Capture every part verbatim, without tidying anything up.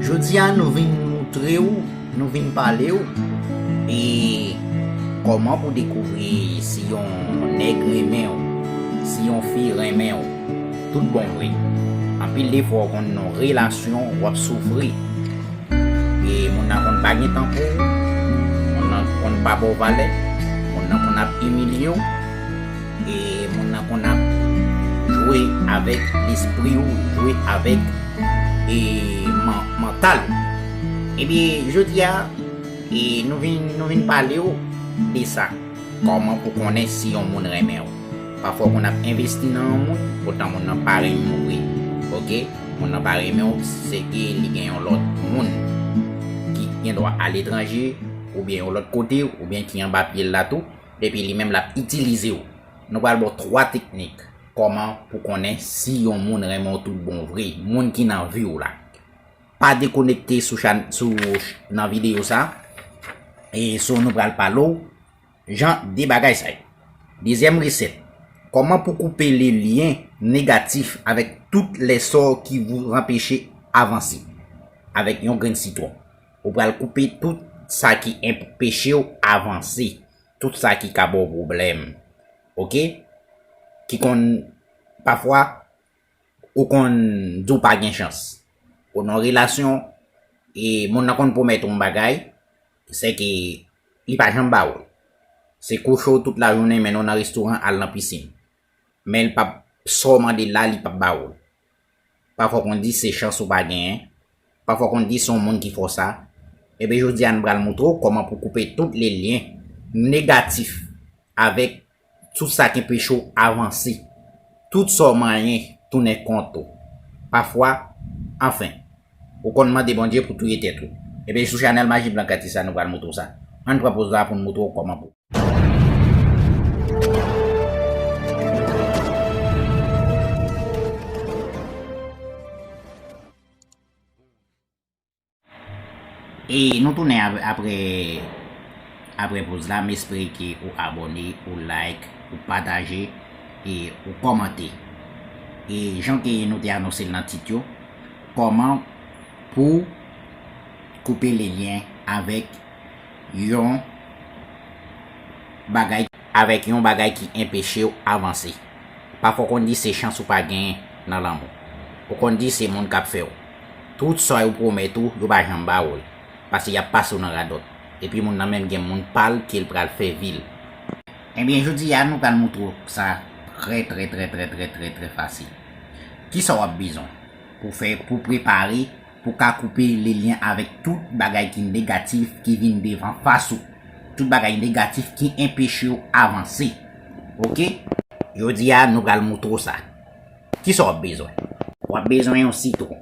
Jodi a nou vin moutre w, nou vin pale w, e kòman pou dekouvri si yon nèg renmen w, si yon fi renmen w, tout bon vre. Anpil de fwa w konn nan yon relasyon w ap soufri, e moun nan konn pa gen tan pou w, moun nan konn pa ba w valè, moun nan konn ap imilye w, e moun nan konn ap jwe avèk lespri w, jwe avèk e man- mantal ou. Ebyen, jodi a, e nou vin, nou vin pale w de sa. Kòman pou konnen si yon moun renmen w? Pafwa w konn ap envesti nan yon moun, poutan moun nan pa renmen w vre. Oke? Moun nan pa renmen w, se ke li gen yon lòt moun ki gen dwa aletranje, oubyen yon lòt kote, oubyen ki anba pye l la tou, epi li menm l ap itilize w. Nou pral ba w twa teknik kòman pou konnen si yon moun renmen w tout bon vre, moun ki nan vi w la. Pa dekonekte sou chan, sou, nan videyo sa, e so nou pral pale w jan de bagay sa yo. Dezyèm resèt, kòman pou koupe le lyen negatif avèk tout lè sò ki vous anpeche avanse avèk yon grenn sitwon. Ou pral koupe tout sa ki anpeche w avanse, tout sa ki ka ba w pwoblèm. Oke? Ki konn, pafwa, ou konn di w pa gen chans. Ou nan relasyon, e moun nan konn pwomèt ou yon bagay, se ke li pa janm ba w l. Se kouche w tout lajounen, mennen w nan restoran, al nan pisin. Men l p ap, sa w mande l la, li p ap ba w l. Pafwa w konn di se chans ou pa genyen. Pafwa w konn di se yon moun ki fè w sa. Ebyen, jodi a, nou pral moutre w kòman pou koupe tout le lyen negatif avèk tout sa ki anpeche w avanse. Tout sa w manyen tounen kont ou. Pafwa, anfen, ou konn mande Bondye pou touye tèt ou. Ebyen, sou chanèl Maji Blan Gratis la, nou pral moutre w sa. Ann pran poz la pou n moutre w kòman pou E nou tounen ap-, apre, apre poz la. M espere ke ou abòne, ou like, ou pataje, e ou kòmante. E jan ke nou te anonse l nan tit yo, kòman pou koupe le lyen avèk yon bagay, avèk yon bagay ki anpeche w avanse. Pafwa w konn di se chans ou pa genyen nan lanmou. Ou konn di se moun k ap fè w. Tout sa yo pwomèt ou, yo pa janm ba w l. Paske y ap pase w nan radòt. Epi moun nan menm gen moun pa l ke l pral fè vi l. Ebyen, jodi a, nou pral moutre w sa trè, trè, trè, trè, trè, trè, trè fasil. Kisa w ap bezwen pou fè, pou prepare pou w ka koupe le lyen avèk tout bagay ki negatif ki vin devan fas ou, tout bagay negatif ki anpeche w avanse. Oke? Jodi a, nou pral moutre w sa. Kisa w ap bezwen? W ap bezwen yon sitwon.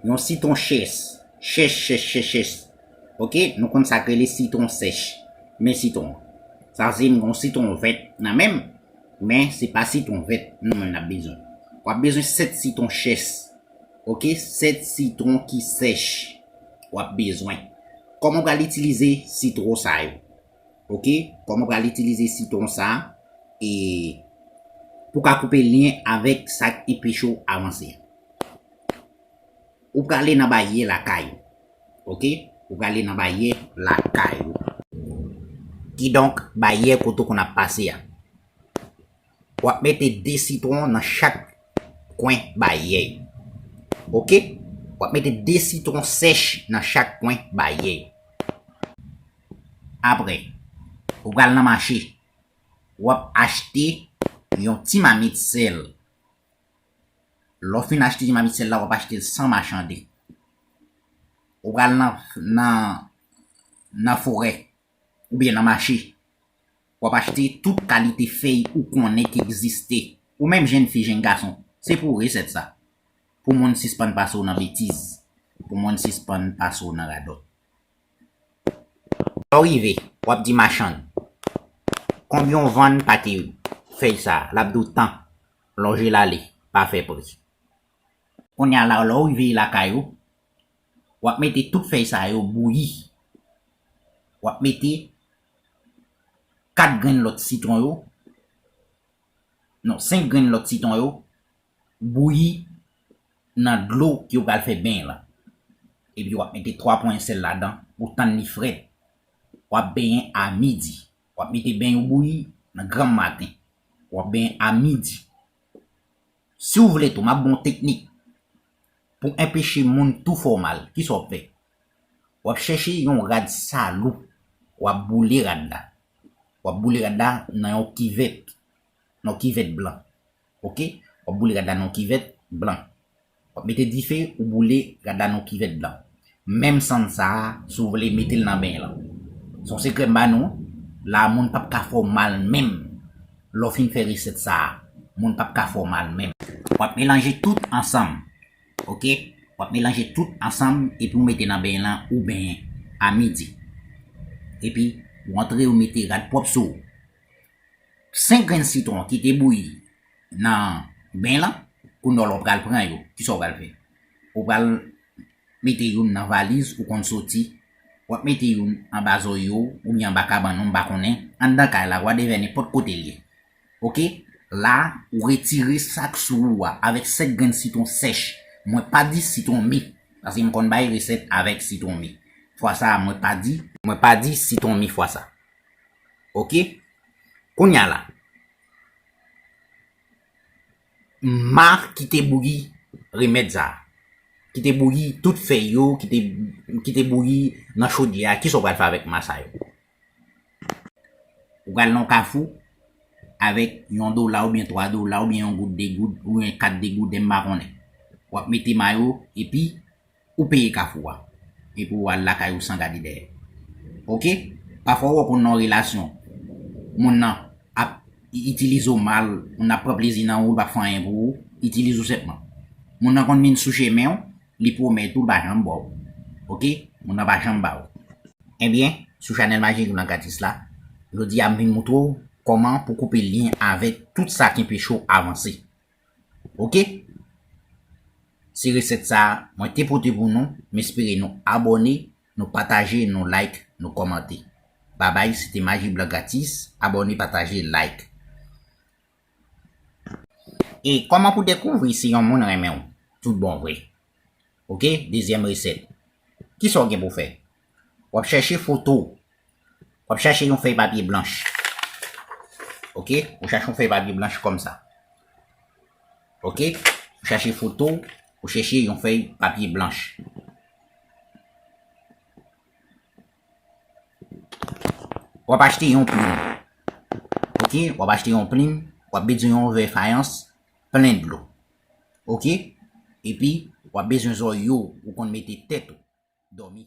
Yon sitwon chèch. Chèch, chèch, chèch, chèch. Oke? Nou konn sa k rele sitwon sèch. Men sitwon an. Sa se yon sitwon vèt nan men m, men se pa sitwon vèt nou menm n ap bezwen. W ap bezwen sèt sitwon chèch. Oke, sèt sitwon ki sèch w ap bezwen. Kòman w pral itilize sitwon sa yo? Oke, kòman w pral itilize sitwon sa e pou w ka koupe lyen avèk sa k anpeche w avanse? Ou prale nan baryè lakay ou. Oke, ou prale nan baryè lakay ou. Kidonk, baryè kote w konn ap pase a. W ap mete de sitwon nan chak kwen baryè yo. Oke? W ap mete de sitwon sèch nan chak kwen baryè yo. Apre, ou pral nan mache. W ap achte yon ti mamit sèl. Lè w fin achte ti mamit sèl la, w ap achte l san machande. Ou pral nan, nan, nan forè oubyen nan mache. W ap achte tout kalite fèy ou konnen ki egziste. Ou menm jèn fi, jèn gason, se pou ou resèt sa. Pou moun sispann pase w nan betiz. Pou moun sispann pase w nan radòt. Lè w rive, w ap di machann, "Konbyen w vann pake fèy sa a?" L ap di w, "Tan." Lonje l ale, pa fè pri. Kounye a la, lè w rive lakay ou, w ap mete tout fèy sa yo bouyi. W ap mete kat grenn lòt sitwon yo, non, senk grenn lòt sitwon yo, bouyi nan dlo ke w pral fè beny la. epi w ap mete twa pwen sèl ladan, ou tann li frèt. W ap benyen a midi. W ap mete beny ou bouyi nan granm maten. W ap benyen a midi. Si w vle tou, m ap ba w yon teknik pou enpeche moun tou fè w mal. Kisa w ap fè? W ap chèche yon rad salou, w ap boule rad la. W ap boule rad la nan yon kivèt, nan yon kivèt blan. Oke? W ap boule rad la nan yon kivèt blan. W ap mete dife, ou boule rad la nan yon kivèt blan. Menm sann sa a, si w vle, mete l nan beny lan. Se yon sekrè m ba nou. La, moun p ap ka fè w mal menm. Lè w fin fè resèt sa a, moun p ap ka fè w mal menm. W ap melanje tout ansanm. Oke? W ap melanje tout ansanm epi w mete nan beny lan ou benyen a midi. Epi, w antre, w mete rad pwòp sou ou. Senk grenn sitwon ki te bouyi nan beny lan, kounye a w pral pran yo. Kisa w pral fè? Ou pral mete youn nan valiz ou konn soti, w ap mete youn anba zòrye w oubyen anba kabann ou, m pa konnen, anndan kay la, whatever, nenpòt kote l ye. Oke? La, ou retire sa k sou ou a avèk senk grenn sitwon sèch. Mwen pa di sitwon mi, paske m konn bay resèt avèk sitwon mi. Fwa sa a, mwen pa di, mwen pa di sitwon mi fwa sa. Oke? Kounye a la, ma ki te bouyi remèd sa a, ki te bouyi tout fèy yo, ki te, ki te bouyi nan chodyè a, kisa w pral fè avèk ma sa yo? Ou pral nan yon kafou avèk yon dola oubyen twa dola oubyen yon goud, de goud, oubyen kat de gouden, m pa konnen. W ap mete ma yo, epi ou peye kafou a. Epi w al lakay ou san gade dèyè. Oke? Pafwa w wè w konn nan yon relasyon, moun nan ap itilize w mal, moun nan ap pran plezi nan ou, l p ap fè anyen pou ou, itilize w senpman. Moun nan konn vin sou chemen w, li pwomèt ou, l pa janm ba w. Oke? Moun nan pa janm ba w. Ebyen, sou chanèl Maji Blan Gratis la, jodi a m vin montre w kòman pou koupe lyen avèk tout sa ki enpeche w avanse. Oke? Se resèt sa a mwen te pote pou nou. M espere nou abòne, nou pataje, nou like, nou kòmante. Babay, se te Maji Blan Gratis. Abòne, pataje, like. E kòman pou dekouvri si yon moun renmen w tout bon vre? Oke? Dezyèm resèt. Kisa w gen pou w fè? W ap chèche foto. W ap chache yon fèy papye blanch. Oke? Ou chache yon fèy papye blanch kòmsa. Oke? Ou chache foto, ou chèche yon fèy papye blanch. W ap achte yon plim. Oke? W ap achte yon plim, w ap bezwen yon vè fayans plen dlo. Oke? Epi, w ap bezwen zòrye w, ou konn mete tèt ou dòmi.